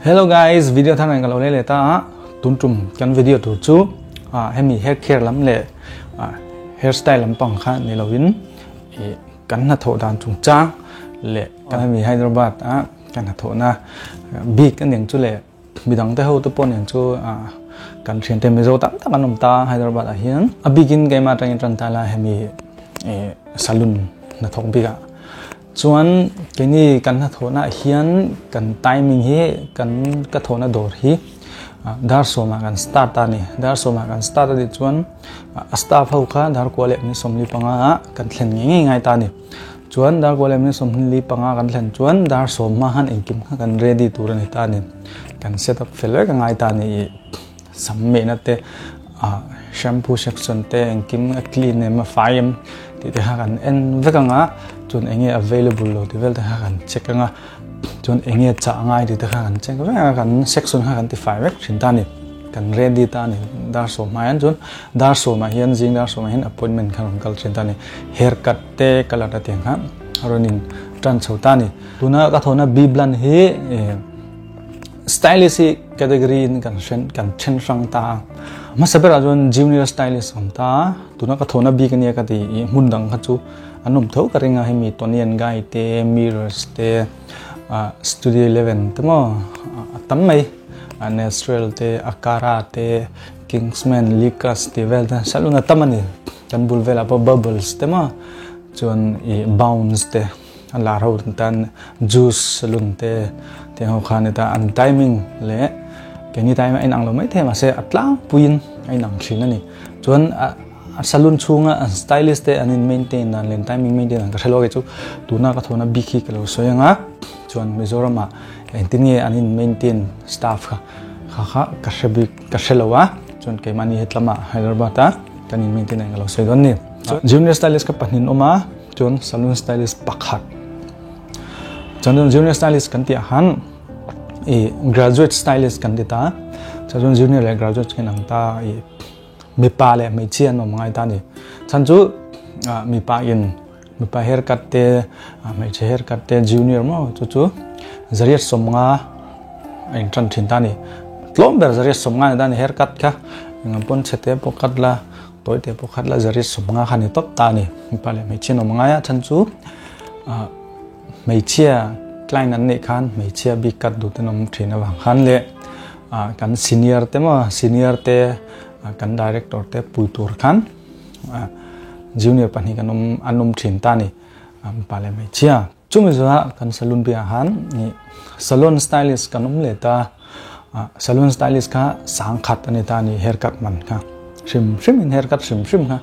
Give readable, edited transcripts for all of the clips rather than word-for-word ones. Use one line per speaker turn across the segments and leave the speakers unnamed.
Hello guys, video thar ngai ka lo le leh ta a, tun tum kan video tur chu hemi hair care lam leh hair style lampang kha ni lovin kan hnathawh dan chungchang leh kan hemi Hyderabad a kan hnathawhna bik a ning chu leh midang te ho te pawh nen chu kan thiante Mizo tam tak an awm ta Hyderabad ah hian a bikin keimah atangin tan ta la hemi salon hnathawk bikah chuan keini kan hnathawhna ah hian kan timing hi kan ka thawhna dawr hi dar sawmah kan start a ni dar sawmah kan start a nih chuan a staff ho kha dar kua leh minute 45 ah kan thlen ngei ngei ngai ta a ni. Chuan dar kua leh minute 45 kan thlen chuan dar sawm hma khan engkim kha kan ready tur a ni ta a ni. Kan set up fel vek a ngai ta a ni ih sam mehna te ah shampoo section te engkim a clean em a fai em tih te kha kan en vek ang a chuan eng nge available lo tih vel te kha kan check ang a chuan eng nge chah ngai tih te kha kan check vek ang a kan section kha kan tifai vek thin ta a ni. Kan ready ta a ni. Dar sawm hma hian chuan dar sawmah hian zing dar sawmah hian appointment kha rawn kal thin ta a ni. Hair cut te colour te tiang kha a rawn in tan chho ta a ni. Tuna ka thawhna B-Blunt hi stylish hi category in kan hren kan then hrang ta a. Hmasa berah chuan junior stylist a awm ta a. Tuna ka thawhna bik ania ka ti i hmun dang kha chu an awm tho ka ring a hemi Toni and Guy te Mirrors te Studio 11 te maw a tam mai. Nestle te, Akara te, Kingsman, Likas tih vel te salon a tam a ni. Kan bul velah pawh Bubbles te maw chuan ih Bounce te a lar ho tan Juice salon te tiang ho khan heta an timing leh keini time a inang lo maithei mahse a tlangpuiin a inang thin a ni. Chuan a salon chhunga an stylist te an in maintain dan leh an timing maintain dan ka hre lo a kei chu tuna ka thawhna bik hi ka lo sawi ang a chuan Mizoramah Engtin nge an in maintain staff kha kha kha ka hre bik ka hre lo a chuan keimahni hetlamah Hyderabad a kan in maintain ang ka lo sawi dawn ni. Junior stylist kha pahnih an awm a chuan salon stylist pakhat chuan junior stylist kan tih ah khan ih graduate stylist kan ti ta chuan junior leh graduate kan ang ta ih mipa leh hmeichhia an awm ngai ta a ni chhan chu mipa in Mipa haircut te, hmeichhe haircut te junior maw chu chu zariat 50 a in tan thin ta a ni. Tlawm ber zariat 50 ni ta a ni haircut kha engah pawn chhe te pawh cut la tawi te pawh cut la zariat 50 kha ni tawp ta a ni. Mipa leh hmeichhia an awm ngai a chhan chu ah hmeichhia client an neih khan hmeichhia bik cut duh te an awm thin avang khan leh ah kan senior te maw senior te kan director te pui tur khan. Junior pahnih kan awm an awm thin ta ni mipa leh hmeichhia. Chumi zawhah kan salon biah khan salon stylist kan awm leh ta salon stylist kha sang khat a ni ta ni haircut man kha hrim hrim in haircut hrim hrim kha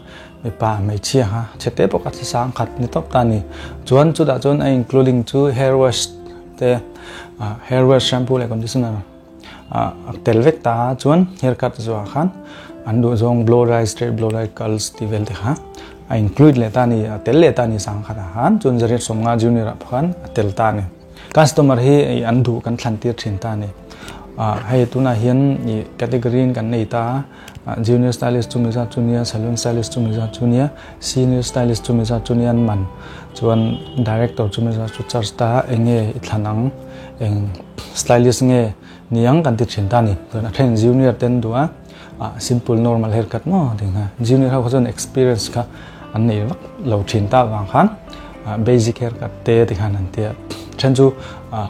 mipa hmeichhia kha chhete pawh kha sang khat ni tawp ta ni. Chuan chutah chuan a including chu hair wash te hair wash shampoo leh conditioner. a tel vek ta a chuan haircut zuah khan an duh zawng blow dry straight blow dry curls tih vel te kha a include leh ta a ni a tel leh ta a ni sangkhat ah khan chuan zariat 50 junior ah pawh khan a tel ta a ni customer hi ih an duh kan thlan tir thin ta a ni ah hei tunah hian ih category in kan nei ta a junior stylist chumi zat chu nia salon stylist chumi zat chu nia senior stylist chumi zat chu nia an man chuan director chumi zat chu charge ta a eng nge i thlan ang eng. Stylist nge niang kan ti thin ta ni. Chuan a then junior te an duh a, ah simple normal haircut maw ti kha. Junior ho kha chuan experience kha an nei vak lo thin ta avang khan ah basic haircut te ti khan an ti a. Then chu ah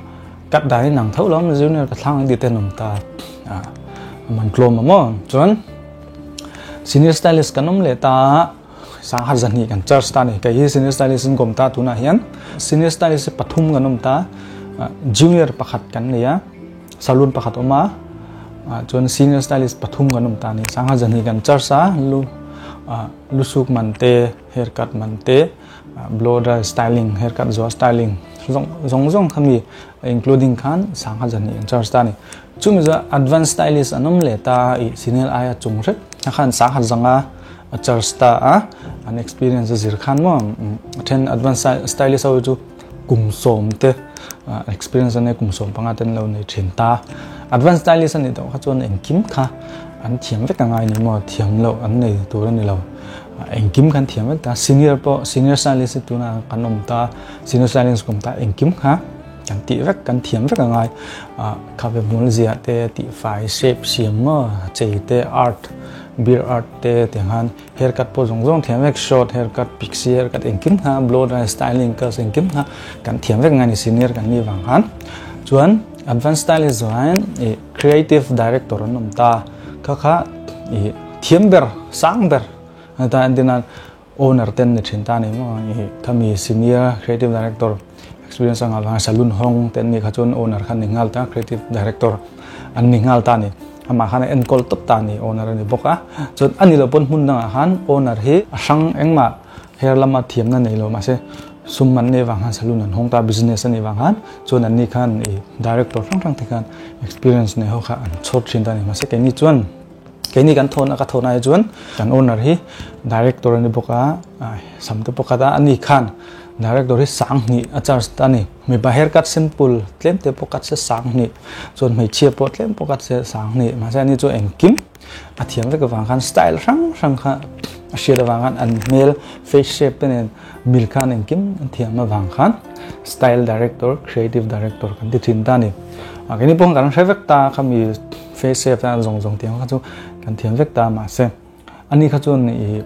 cut dan in ang tho lo a junior ka thlang ang tih te an awm ta ah a man tlawm a maw. Chuan senior stylist kan awm leh ta a. Sanghar 200 kan charge ta a ni. Kei hi senior stylist in ka awm ta tunah hian senior stylist hi pathum kan awm ta junior pakhat kan nei a saloon pakhat awm a chuan senior stylist pathum kan awm ta a ni. Sanghar 200 kan charge a lu lusuk man te hair cut man te blow dry styling hair cut zuah styling zawng zawng zawng kha mi including khan sanghar 200 kan charge ta a ni. Chumi zawh advance stylist an awm leh ta ih senior aia chung hrep a khan sanghar 500 A charge ta a, an experience a zir khan maw a then advance stylist ho chu kum 10 te experience an nei kum 15 te an lo nei thin ta. Advance stylist a nih tawh kha chuan engkim kha an thiam vek angai ni maw thiam loh an nei tur a ni lo. Engkim kha an thiam vek ta. Senior pawh senior stylist hi tunah kan awm ta senior stylist ka awm ta engkim kha. kan tih vek kan thiam vek angai khabe hmul ziah te tihfai shape siam maw chei te art beer art te tiang khan haircut pawh zawng zawng thiam vek short haircut pixie haircut engkim kha blow dry styling curls engkim kha kan thiam vek angai ni senior kan nih vang khan chuan advance stylist zawh ah hian ih creative director an awm ta kha kha ih thiam ber sang ber a ta entir nan Owner ten ni thin ta ni maw i khami senior creative director experience anga vanga saloon hawng te an nih kha chuan owner kha an ni nghal ta creative director an ni nghal ta ni amah khan a enkawl tawp ta ni owner a ni bawk a chuan a ni lo pawn hmun dangah khan owner hi a hrang engmah hair lama thiamna nei lo mahse sum an nei vang khan saloon an hawng ta business a nih vang khan chuan an ni khan i director hrang hrang te khan experience nei ho kha an chhawr thin ta ni mahse keini chuan Keini kan thawn a ka thawn ai chuan kan owner hi director a ni bawk a, sam te pakhat a ani khan director hi sang hnih a charge ta a ni. Mipa haircut simple tlem te pawh cut se sang hnih chuan hmeichhia pawh tlem pawh cut se sang hnih mahse ani chu engkim a thiam vek avang khan style hrang hrang kha a hriat avang khan an hmel face shape te nen mil khan engkim an thiam avang khan style director creative director kan ti thin ta a ni. Keini pawh kan hre vek ta khami Face shape a zawng zawng tiang kha chu kan thiam vek ta mahse ani kha chuan i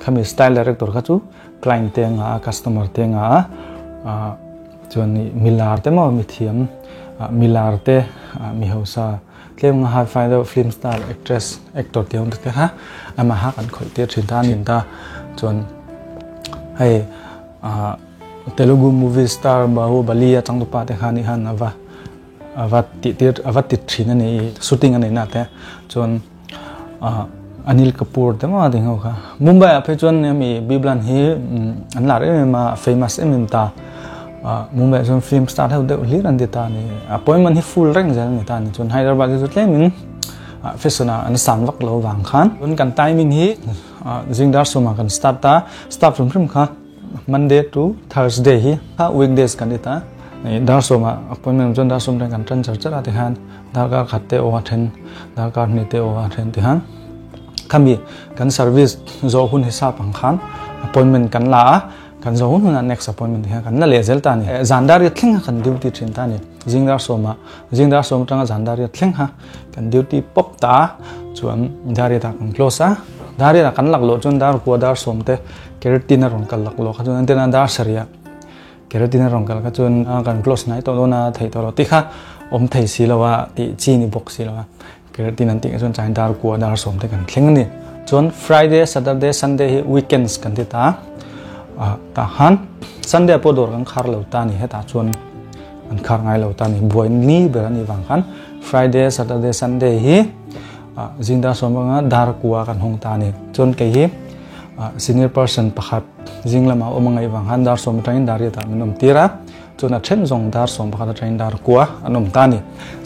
khami style director kha chu client te anga a customer te anga a chuan i milar te maw mi thiam milar te mi hausa tlem anga hi fi deuh film star actress actor te ang te kha amaha kan khawih tir thin ta a ni ta chuan hei Telugu movie star Bahubali a changtupa te kha ni khan ava A va tih tir a va tit thin a ni i shooting a neihna te chuan ah Anil Kapoor te maw tih ho kha Mumbai ah phei chuan hemi Biblan hi an lar em em a a famous em em ta ah Mumbai ah chuan film star deuh deuh hlir an ti ta a ni appointment hi full reng zel a ni ta a ni chuan Hyderabad hi chu tlemin ah fashion ah an san vak lo vang khan chuan kan timing hi ah zingdar sawmah kan start a staff hrim hrim kha. Monday to Thursday hi weekdays kan ti ta. Dar sawmah appointment chuan dar sawm kan tan char char a tikhan darkar khat te aw a then darkar hnih te aw a then tikhan khami kan service zawh hun hisap ang khan appointment kan la a kan zawh hun hunah next appointment tikhan kan la leh zel ta a ni. Zan dar riat thleng kha kan duty thin ta a ni. Zing dar sawmah zing dar sawm atanga zan dar riat thleng kha kan duty pawp ta a chuan dar riatah kan close a dar riatah kan lak loh chuan dar kua dar sawm te Keratin a rawn kal lak lawk kha chuan entirna dar sarih ah keratin a rawn kal kha chuan kan close hnai tawh dawn a theih tawh lo tih kha awm thei si lo a tih chi ni bawk si lo a keratin an tih kha chuan chai dar kua dar sawm te kan thleng a ni. Chuan Friday, Saturday, Sunday hi weekends kan ti ta a tah khan Sunday ah pawh dawr kan khar lo ta a ni hetah chuan an khar ngai lo ta a ni buai ni ber a nih vang khan Friday, Saturday, Sunday hi zing dar sawm anga dar kua kan hawng ta a ni. Chuan kei hi Senior person pakhat zing lamah awm a ngaih vang khan dar sawm atangin dar riatah min awm tir a, chuan a then zawng dar sawm pakhat atangin dar kua an awm ta a ni.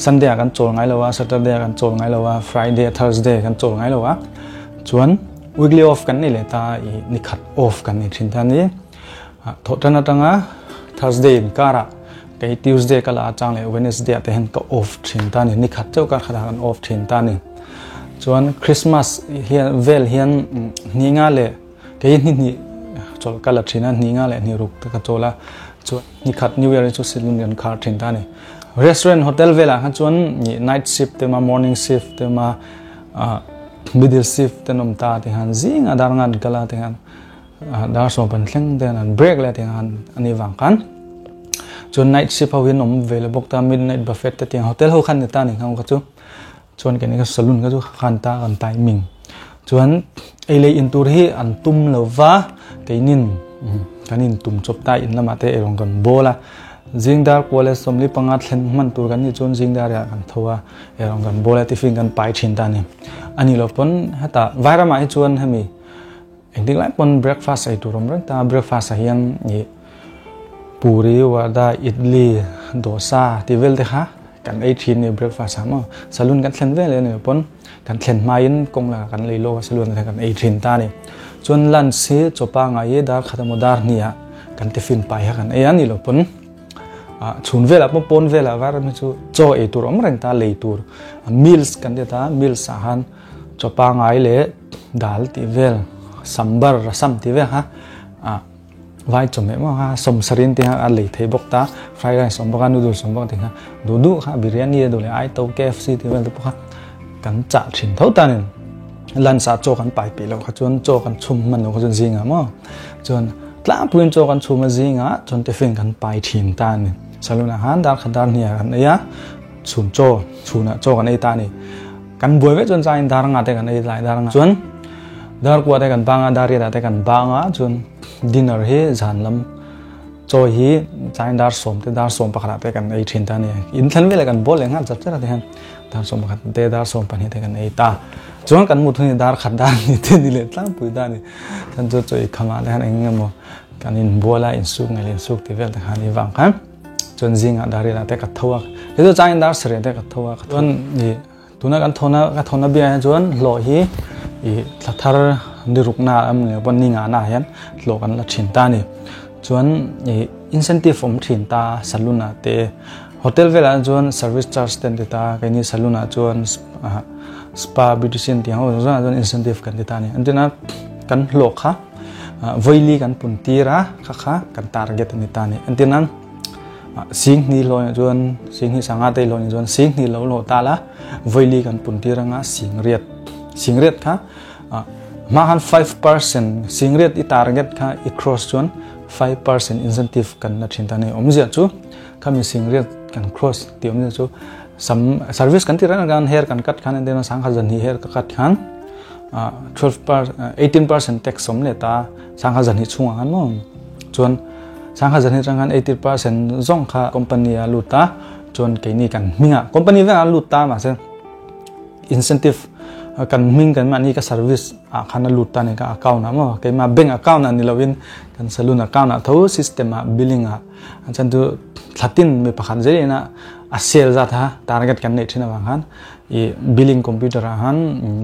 Sunday ah kan chawl ngai lo a, Saturday ah kan chawl ngai lo a, Friday, Thursday kan chawl ngai lo a, chuan weekly off kan nei leh ta a, ih nikhat off kan nei thin ta a ni. Thawhtan atanga Thursday inkarah kei Tuesday ka la atang leh Wednesday ah te hian ka off thin ta a ni, nikhat chauh kar khatah kan off thin ta a ni. Chuan Christmas hian vel hian hnih nga leh kei hni hnih chawlh ka la thin a, hnih nga leh hnih ruk te ka chawl a, chuan ni khat New Year hi chu silin kan khar thin ta a ni. Restaurant hotel velah kha chuan night shift te awm a, morning shift te awm a, ah middle shift te an awm ta tih khan zingah dar nga an kal a tih khan dar sawm thleng te an break leh tih khan a nih vang khan chuan night shift ho hi an awm ve leh bawk ta, midnight buffet te tiang hotel ho khan ni ta a ni kha chu. Chuan keini ka saloon kha chu khan ta kan timing chuan ei leh in tur hi an tum lo va keinin kan in tum chawp ta in lamah te eirawng kan bawl a zing dar kua leh sawmli panga thlen hman tur kan nih chuan zing dar ah kan tho a eirawng kan bawl a tiffin kan pai thin ta a ni a ni lo pawn hetah vairamah hi chuan hemi engtik lai pawn breakfast ei tur awm reng ta breakfast ah hian ih puri vada idli dosa tih vel te kha. Kan ei thin ni breakfast ah maw saloon kan thlen vel emaw pawn kan thlen hmain kawng lakah kan lei lawk a saloon ah kan ei thin ta a ni. Chuan lunch hi chawpa ngai hi dar khat emaw dar hnih ah kan tiffin pai kha kan ei a ni lo pawn ah chhun velah pawh pawn velah var hi chu chaw ei tur awm reng ta lei tur meals kan ti ta meals ah khan chawpa ngai leh dal tih vel sambar rasam tih vel kha ah. Vai chawhmeh maw kha sawmsarin te kha a lei thei bawk ta, fried rice awm bawk a, noodles awm bawk a ti kha duh duh kha biryani a duh leh aito KFC tih vel te pawh kha kan chah thin tho ta a ni. Lunch ah chaw kan pai peih loh kha chuan chaw kan chhum hman loh kha chuan zingah maw chuan tlangpuiin chaw kan chhum a zingah chuan tiffin kan pai thin ta a ni. Salon ah khan dar khat dar hnih ah kan ei a, chhun chaw chhunah chaw kan ei ta a ni. Kan buai vek chuan changin dar nga te kan ei lai dar nga chuan dar kua te kan bang a dar riat ah te kan bang a chuan Dinner hi zan lam chawi hi tlai dar sawm te dar sawm pakhat ah te kan ei thin ta a ni. In thlen veleh kan bawl leh nghal chat chat a ti hian dar 11 te dar 12 te kan ei ta. Chuan kan mut hun hi dar khat dar ni te ni leh tlangpui ta a ni. Chuan chu chawi kham ah te khan eng eng emaw kan inbual a insuk nge leh insuk ti vel te khan i vang khan chuan zingah dar riat ah te ka tho a. Kei chu changin dar sarih ah te ka tho a chuan ih Tuna kan thawna ka thawna biah hian chuan hlawh hi ih thla thar ni rukna a awm leh pawn ni ngahna ah hian hlawh kan la thin ta a ni. Chuan ih incentive awm thin ta saloon ah te hotel velah chuan service charge te an ti ta keini saloon ah chuan spa beautician tih ang ho zawng zawng ah chuan incentive kan ti ta a ni. Entirna kan hlawh kha vawili kan pun tir a kha kha kan target a ni ta a ni. Entirna. Sing hnih hlawh nih chuan sing hnih sanga te hlawh nih chuan sing hnih lo hlawh ta la vawili kan pun tir anga sing riat sing riat kha hma khan 5% sing riat i target kha i cross chuan 5% incentive kan la thin ta ni awmzia chu khami sing riat kan cross ti awmzia chu sam service kan ti reng kan hair kan cut khan entirna sangkhat zan hi hair ka cut khan 12 per 18% tax awm leh ta sangkhat zan hi chhungah khan maw Chuan sangha zan hi atang khan 80% zawng kha company a lut a, chuan keini kan hmingah company vekah a lut ta mahse incentive kan hming kan mahni ka service ah khan a lut ta a ni ka account ah maw keimah bank account ah ni lovin kan saloon account ah tho system ah billing ah chuan chu thla tin mi pakhat zel ina a sale zat kha target kan neih thin avang khan ih billing computer ah khan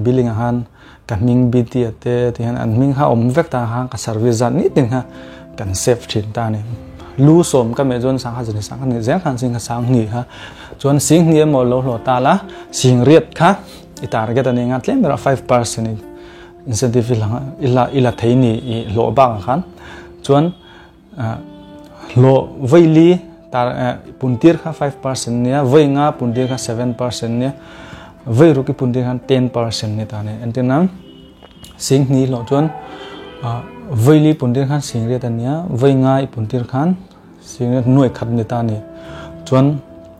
billing ah khan Ka hming BT a te ti hian an hming kha awm vek ta kha ka service zat ni tin kha kan save thin ta a ni. Lu sawm ka meh chuan sangha zan hi sangha hnih zel khan sing kha sang hnih kha chuan sing hnih emaw lo hlawh ta la sing riat kha i target a ni nga tlem berah 5% in incentive i la i la thei ni i hlawh bakah khan chuan Hlawh vaili tar puntir kha 5% nia, vai nga puntir kha 7% nia, vai ruk i puntir khan 10% ni ta ni. Entirna sing hnih hlawh chuan vaili puntir khan sing riat a nia, vai nga i puntir khan sing riat nuai khat ni ta ni. Chuan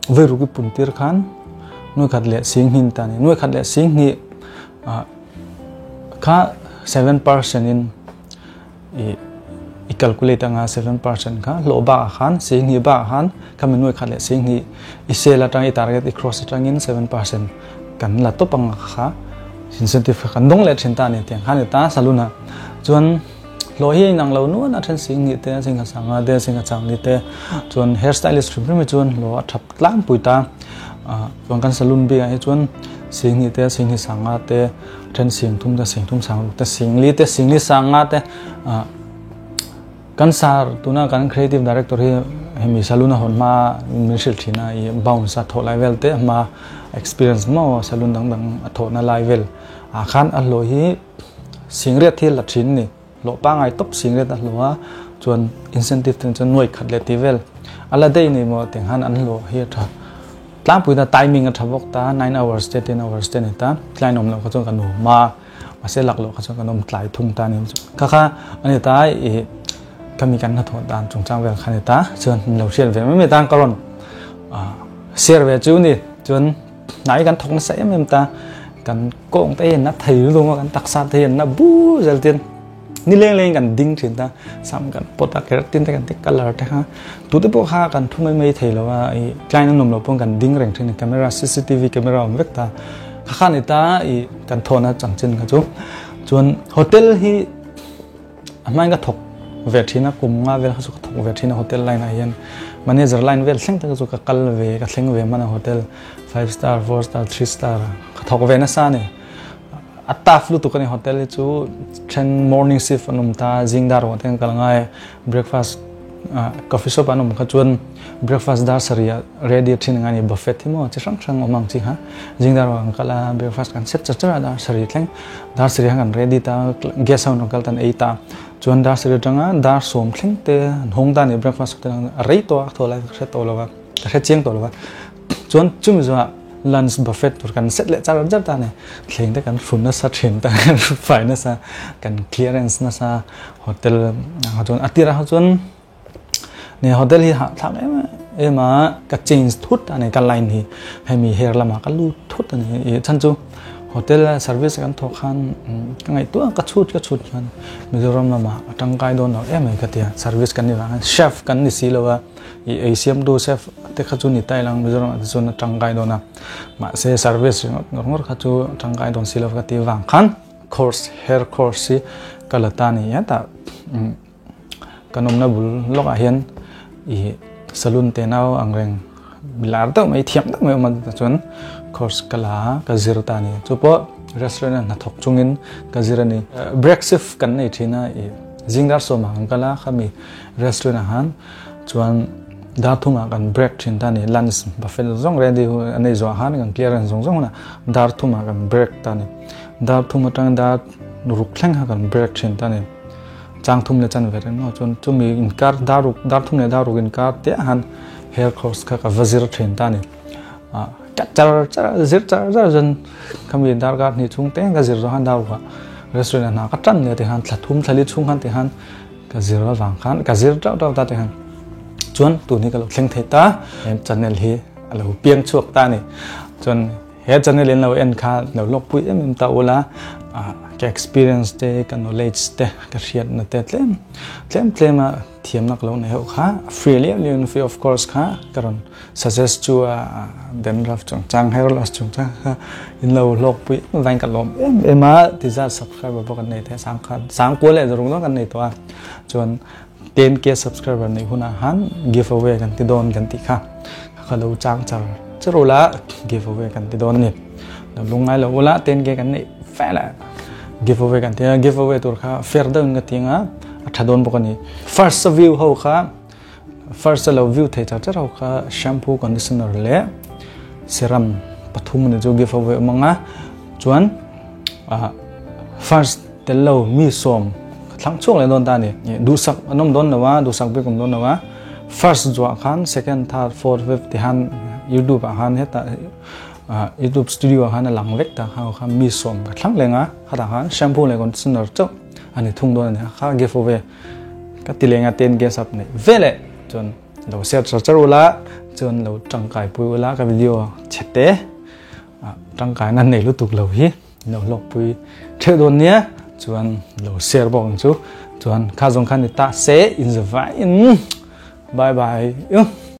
vai ruk i puntir khan nuai khat leh sing hnih ni ta ni. Nuai khat leh sing hnih kha 7% in I i calculate anga 7% kha hlawh bakah khan sing hnih bakah khan khami nuai khat leh sing hnih i sale atang i target i cross atangin 7% kan la tawp anga kha incentive kha kan dawng leh thin ta a ni tiang khan a ni ta saloon ah chuan hlawh hi a inang lo nuan a then sing hnih te sing khat sanga te sing khat sang ni te chuan hair stylist hrim hrim hi chuan hlawh a thap tlangpui ta chuan kan saloon bikah hi chuan sing hnih te sing hnih sanga te Then sing thum te sing thum sang ruk te sing li te sing li sang nga te kan sar tuna kan creative director hi hemi saloon a hawn hma min hrilh thin a i bounce a thawh lai vel te hma experience maw saloon dang dang a thawh na lai vel ah khan a hlawh hi sing riat hi la thin a ni hlawh pangai tawp sing riat a hlawh a chuan incentive te chuan nuai khat leh tih vel a la daih ni maw tiang khan an hlawh hi a tha. Tlangpuina timing a tha bawk ta, 9 hours te 10 hours te a ni ta, tlai nawm loh kha chuan kan awm a, mahse lak loh kha chuan kan awm tlai thung ta a ni. Kha kha a ni ta i khami kan hnathawh dan chungchang vel kha a ni ta, chuan min lo hriat ve mai mai tan ka rawn share ve chu ni, chuan hnai kan thawk nasa em em ta, kan kawng te hian a thei lutuk a, kan taksa te hian a bur zel tin. Ni leng leng kan ding thin ta, sam kan pawt a keratin te kan ti colour te kha tute pawh kha kan thu mai mai thei lo a, ih client an awm loh pawh kan ding reng thin a, camera cctv camera awm vek ta, kha kha ni ta ih kan thawhna chanchin kha chu, chuan hotel hi a hmain ka thawk ve thin a kum nga vel kha chu ka thawk ve thin a hotel line ah hian manager line vel thleng te kha chu ka kal ve ka thleng ve hman a hotel five star four star three star ka thawk ve nasa a ni. A tough lutuk a ni hotel hi chu then morning shift an awm ta zing dar ruah te an kal ngai breakfast. Coffee shop an awm kha chuan breakfast dar sarih ah ready thin ang a ni buffet hi maw chi hrang hrang awm ang chi kha zing dar ah kan kal a breakfast kan set char char a dar sarih thleng dar sarih ah kan ready ta guest ho an rawn kal ta an ei ta chuan dar sarih atanga dar sawm thleng te an hawng ta a ni breakfast te a rei tawh a thaw lai ka hre tawh lo va ka hre chiang tawh lo va. Chuan chumi zawhah lunch buffet tur kan set leh char char ta a ni. Thleng te kan hrun nasa thin ta kan hrut fai nasa kan clearance nasa hotel ah chuan a tirah kha chuan nia hotel hi hahthlak em em a ka change thut a ni ka line hi hemi hair lamah ka lut thut a ni ih chhan chu hotel a service kan thawk khan ka ngaihtuah ka chhut ka chhut khan Mizoram lamah a tangkai dawn lo em mai ka ti a service kan ni vang hian chef kan ni si lo a. I ei siamtu chef te kha chu ni ta ilang Mizoram ah te chuan a tangkai dawn a mahse service ringawt ngawr ngawr kha chu tangkai dawn si lo ka ti vang khan course hair course hi ka la ta ni a tah kan awmna bul lawk ah hian i saloon te nau ang reng lar deuh mai thiam deuh mai a awm a tah chuan course ka la a ka zir ta ni chu pawh restaurant ah hnathawk chungin ka zir a ni break shift kan nei thin a i zingdar sawmah kan kal a khami restaurant ah khan. Chuan dar thumah kan break thin ta ni, lunch buffet zawng ready a nei zawh han kan clearance zawng zawng hunah dar thumah kan break ta ni. Dar thum atang dar ruk thleng kha kan break thin ta ni. Chang thum leh chan ve reng maw chuan chumi inkar dar ruk dar thum leh dar ruk inkar te han hair course kha ka va zir thin ta ni. Ah char char zir char char chuan khami darkar hnih chhung te ka zir zawh han dar rukah restaurant ah hna ka tan leh tikhan thla thum thla li chhung khan tikhan Ka zir avang khan ka zir tauh tauh ta te khan chuan tun hi ka lo thleng thei ta he channel hi a lo piang chhuak ta a ni chuan he channel in lo en kha lo lawk pui em em ta ula ka experience te ka knowledge te ka hriatna te tlem tlem tlem a thiamna ka lo nei ho kha free liau liau in free of course kha ka rawn Suggest chu a dandruff chungchang hair loss chungchang kha in lo hlawk pui em vain ka lawm em em a ti zat subscriber pawh kan nei thei a sang kha sang kual leh zaruk dawn kan nei tawh a chuan 10k subscriber neih hunah khan give away kan ti dawn kan tih kha ka lo chang char char ula give away kan ti dawn a ni lo lungngai lo ula 10k kan neih fe la give away kan ti a give away tur kha fair deuhin ka ti anga a tha dawn bawk a ni first view ho kha First a lo view thei char char ho kha shampoo, conditioner leh serum pathum ani chu give away awm ang a chuan ah first tel lo mi sawm ka thlang chhuak leh dawn ta a ni duhsak an awm dawn lo a duhsak bik awm dawn lo a first zuah khan second third fourth fifth ti han youtube ah khan hetah ah youtube studio ah khan a lang vek ta kha kha mi sawm ka thlang leng a khatah khan shampoo leh conditioner chauh ani thung dawn a ni a kha give away. Ka ti leng a ten gas up nei ve leh chuan lo share char char ula chuan lo tangkai pui ula ka video chhe te tangkai na nei lutuk lo hi lo hlawk pui theuh dawn nia chuan lo share bawk ang chu chuan kha zawng khan ni ta se in zavai in bye bye.